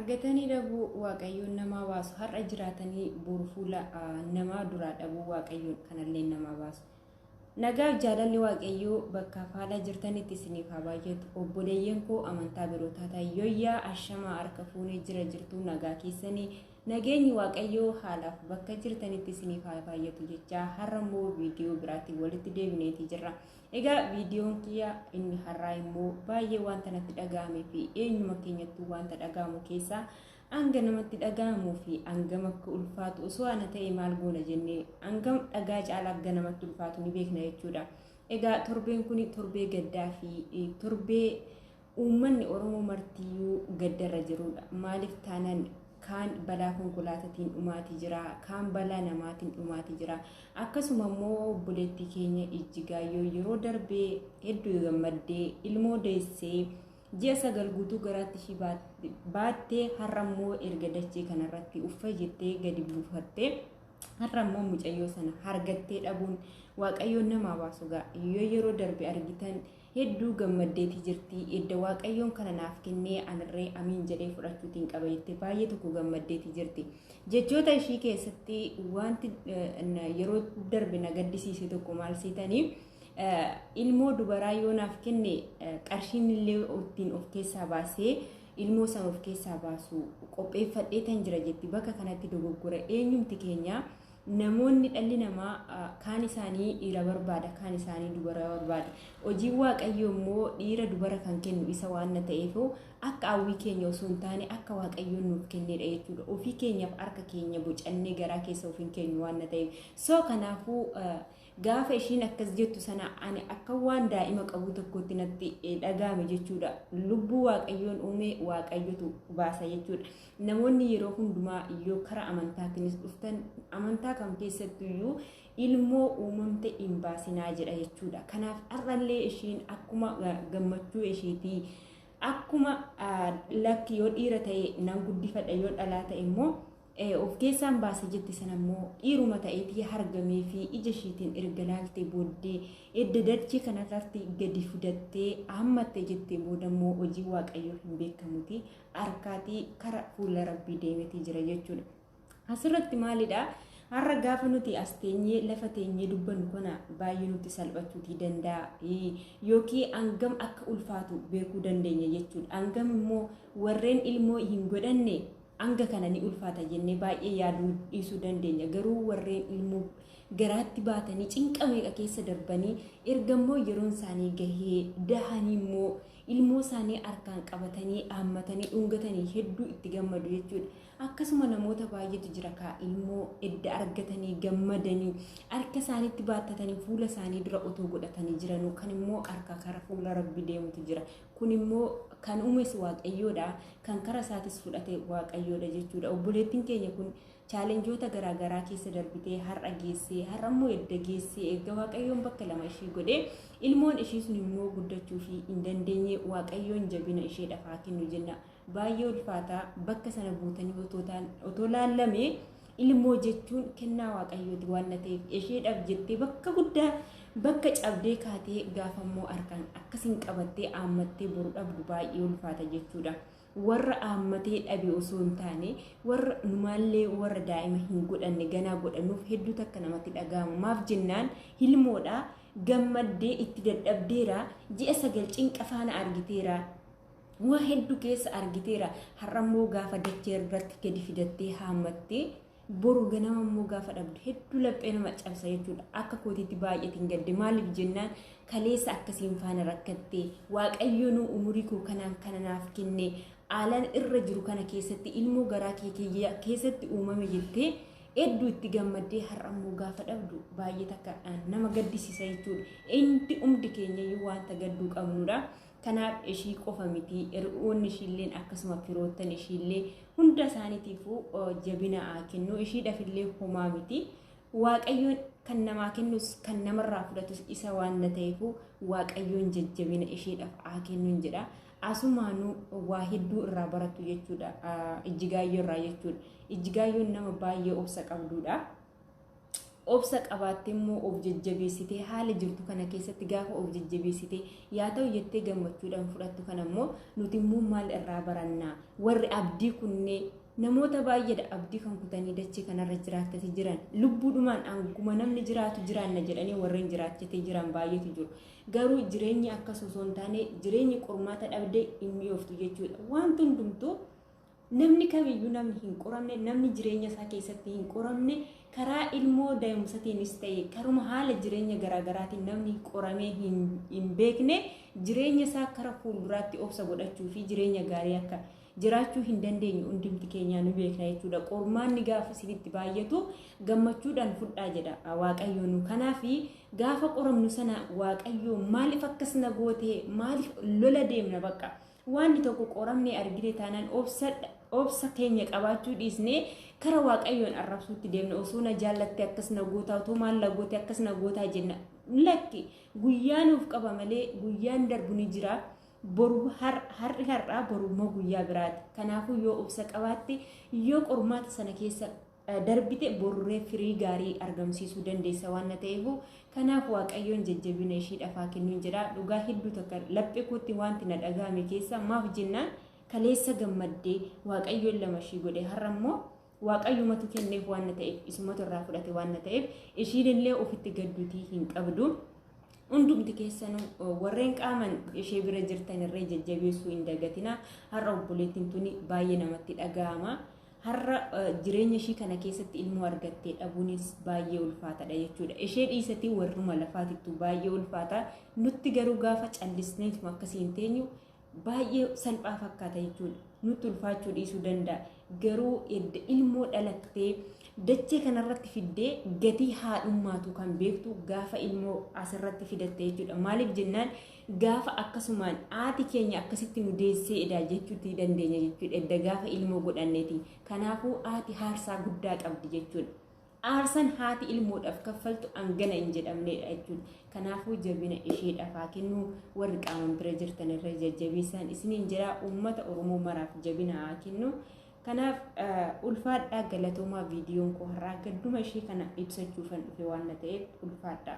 Argatanii dhabuu Waaqayyoon namaa baasu, har'a jiraatanii boru fuula namaa duraa dhabuu Waaqayyoon kanallee namaa baasu. Nagaaf jaalalli Waaqayyoo bakkaaf haala jirtanitti isiniif haa baay'atu. Obboleeyyan koo amantaa biroo taatan yooyyaa ashamaa harka fuunee jira jirtu nagaa keessanii nageenyi Waaqayyoo haalaaf bakka jirtanitti isiniif haa baay'atu jechaa har'a immoo viidiyoo biraatiin walitti deebineeti jirra. Egaa viidiyoon kiyya inni har'aa immoo baay'ee wanta natti dhaga'amee fi eenyuma keenyattuu wanta dhaga'amu keessaa hanga namatti dhaga'amuu fi hangam akka ulfaatu osoo ana ta'e maal goona jennee hangam dhagaa caalaa akka namatti ulfaatu ni beekna jechuudha. Egaa torbeen kun torbee gaddaa fi torbee uummanni Oromoo martiyyuu gaddarra jirudha. Maaliif taanaan kaan balaa konkolaataatiin dhumaatii jira, kaan balaa namaatiin dhumaatii jira. Akkasuma immoo obboleettii keenya Ijjigaayyoo yeroo darbee hedduu gammaddee ilmoo deessee ji'a 9 guutuu garaatti ishii baattee har'a immoo erga dachee kanarratti uffa jettee gadi buufattee har'a immoo mucayyoo sana argattee dhabuun Waaqayyoon namaa baasu ga'a. Yoo yeroo darbe argitan hedduu gammaddeeti jirti. Edda Waaqayyoon kana naaf kennee anirree amiin jedhee fudhachuutiin qaba jettee baay'ee tokko gammaddeeti jirti. Jechoota ishii keessatti wanti yeroo darbe na gaddisiise tokko maal seetanii, ilmoo dubaraa yoo naaf kenne qarshiin illee ittiin of keessaa baasee ilmoo sana of keessaa baasu qopheeffadhee tan jira jetti. Bakka kanatti dogoggora eenyumti keenya namoonni dhalli namaa kaan isaanii dhiira barbaada, kaan isaanii dubara barbaada. Hojiin Waaqayyoo immoo dhiira dubara kan kennu isa waan ta'eef akka hawwii keenya osoo hin taane akka Waaqayyoon nuuf kennedha jechuudha. Ofii keenyaaf harka keenya bocannee garaa keessa of hin keenyu waan ta'eef. So kanaafuu gaafa ishiin akkas jettu sana ani akka waan daa'ima qabu tokkotti natti dhaga'ame jechuudha. Lubbuu Waaqayyoon uume Waaqayyotu baasa jechuudha. Namoonni yeroo hundumaa yoo karaa amantaatiinis dhuftan amantaa kam keessattuyyuu ilmoo uumamte hin baasinaa jedha jechuudha. Kanaaf har'allee ishiin akkuma gammachuu ishiitii akkuma lakki yoo dhiira ta'e nan guddifadha, yoo dhalaa ta'e immoo of keessaan baasa jette sana immoo dhiiruma ta'eetii argamee fi ija ishiitiin erga laaltee booddee edda dachee kanarratti gadi fidattee hammattee jettee booda immoo hojii Waaqayyoo hin beekamuti harkaatii kara fuula Rabbii deemetii jira jechuudha. Asirratti maalidha? Har'a gaafa nuti as teenyee lafa teenyee dubbannu kana baay'ee nutti salphachuutii danda'a. Yookiin hangam akka ulfaatu beekuu dandeenya jechuudha. Hangam immoo warreen ilmoo hin godhanne hanga kana ni ulfaata jennee baay'ee yaaduu dhiisuu dandeenya. Garuu warreen ilmoo garaatti baatanii cinqa meeqa keessa darbanii erga immoo yeroon isaanii gahee dahanii immoo ilmoo isaanii harkaan qabatanii haammatanii dhungatanii hedduu itti gammadu jechuudha. Akkasuma namoota baay'eetu jira kaa ilmoo edda argatanii gammadanii harka isaaniitti baattatanii fuula isaanii dura otoo godhatanii jiranuu kan immoo harka kara fuula Rabbi deemutu jira. Kun immoo kan uumes Waaqayyoodha, kan kara isaatis fudhate Waaqayyoodha jechuudha. Obboleettiin keenya kun chaalenjoota garaagaraa keessa darbitee har'a geessee har'a immoo edda geessee erga Waaqayyoon bakka lama ishii godhee ilmoon ishii sun immoo guddachuu fi hin dandeenye Waaqayyoon jabina isheedhaaf haa kennu jenna. Baay'ee ulfaataa bakka sana buutanii otoo laallamee ilmoo jechuun kennaa Waaqayyooti waan ta'eef isheedhaaf jettee bakka guddaa bakka cabdee kaatee gaafa immoo harkaan akkasiin qabattee haammattee boru dhabdu baay'ee ulfaata jechuudha. Warra haammatee dhabe osoo hin taane warra numaallee warra daa'ima hin godhanne ganaa godhannuuf hedduu takka namatti dhaga'ama. Maaf jennaan ilmoodha gammaddee itti dadhabdeera, ji'a 9 cinqa faana argiteera, waa hedduu keessa argiteera. Har'a immoo gaafa dachee irratti gadi fidattee haammattee boru ganama immoo gaafa dhabdu hedduu laphee nama cabsa jechuudha. Akka kootiitti baay'eetiin gadde. Maaliif jennaan kaleessa akkasiin faana rakkattee Waaqayyo nu umurii koo kanaan kana naaf kenne haalaan irra jiru kana keessatti ilmoo garaa kee keessatti uumame jettee hedduu itti gammaddee har'a immoo gaafa dhabdu baay'ee takka nama gaddisiisa jechuudha. Inni hundi keenya iyyuu wanta gadduu qabnudha. Kanaaf ishii qofa miti, hiriyoonni ishiilleen akkasuma firoottan ishiillee hunda isaaniitiifuu jabina haa kennu. Ishiidhaaf illee homaa miti. Waaqayyoon kan namaa kennus kan namarraa fudhatus isa waan ta'eef Waaqayyoon jajjabina isheedhaaf haa kennuun jedha. Asumaanuu waa hedduu irraa barattu jechuudha. Ijjigaayyoo irraa jechuudha. Ijjigaayyoon nama baay'ee obsa qabdudha. Obsa qabaattee immoo of jajjabeessitee, haala jirtu kana keessatti gaafa of jajjabeessitee yaa ta'u jettee gammachuudhaan fudhattu kana immoo nuti immoo maal irraa barannaa? Warri abdii kunnee namoota baay'eedha, abdii kan kutanii dachee kanarra jiraattatee jiran, lubbuudhumaan hanguma namni jiraatu jiraanna jedhanii warreen jiraachatee jiran baay'eetu jiru. Garuu jireenyi akkas osoo hin taane, jireenyi qormaata dhabdee hin mi'ooftu jechuudha. Wanti hundumtuu, namni kamiyyuu, namni hin qoramne, namni jireenya isaa keessatti hin qoramne, karaa ilmoo da'umsatiinis ta'e karuma haala jireenya garaagaraatiin namni qoramee hin beekne, jireenya isaa kara fuulduraatti obsa godhachuu fi jireenya gaarii akka jiraachuu hin dandeenyu hundumti keenyaa nu beekna jechuudha. Qormaanni gaafa isinitti baay'atu gammachuudhaan fudhaa jedha Waaqayyo nu. Kanaaf gaafa qoramnu sana Waaqayyo maaliif akkas na gootee, maaliif lola deemna bakka. Wanni tokko qoramnee argine taanaan obsa keenya qabaachuu dhiisnee kara Waaqayyoon arrabsuutti deemna. Osoo na jaallatte akkas na gootaa, otoo maal na goote akkas na gootaa jenna. Lakki, guyyaa nuuf qaba malee guyyaan darbu ni jira. Boru har'i har'aa, boru immoo guyyaa biraati. Kanaafuu yoo obsa qabaatte, yoo qormaata sana keessa darbite, boruree firii gaarii argamsiisuu dandeessa waan ta'eef, kanaaf Waaqayyoon jajjabina ishii dhafaa kennuun jedha. Dhugaa hedduu takka laphee kootti wanti na dhagahame keessa, maaf jennaan kaleessa gammaddee Waaqayyoon lama ishii godhe, har'a immoo Waaqayyumatu kenneef waan ta'eef, isumatu irraa fudhate waan ta'eef, ishiin illee ofitti gadduutii hin qabdu. Hundumti keessanuu warreen qaaman ishee bira jirtan irree jajjabeessuu hin dagatina. Har'a obboleettiin tuni baay'ee namatti dhaga'ama. Har'a jireenya ishii kana keessatti ilmoo argattee dhabuunis baay'ee ulfaatadha jechuudha. Ishee dhiisatii warruma lafaatittuu baay'ee ulfaata. Nutti garuu gaafa callisneetuma akkasii hin teenyu baay'ee salphaa fakkaata jechuudha. Nutti ulfaachuu dhiisuu danda'a. Garuu edda ilmoo dhalattee dachee kanarratti fiddee gatii haadhummaatu kan beektu gaafa ilmoo asirratti fidatte jechuudha. Maaliif jennaan gaafa akkasumaan haati keenya akkasitti nu deessee edaa jechuutti dandeenya jechuudha. Edda gaafa ilmoo godhanneeti. Kanaafuu haati aarsaa guddaa qabdi jechuudha. Aarsaan haati ilmoodhaaf kaffaltu hangana hin jedhamnedha jechuudha. Kanaafuu jabina isheedhaaf haa kennu, warri qaaman bira jirtan irra jajjabeessaan isiniin jira, uummata Oromoo maraaf jabina haa kennu. Kanaaf ulfaadhaa, galatoomaa. Viidiyoon koo har'aa gadduma ishee kana ibsachuufan dhufe waan ta'eef ulfaadhaa.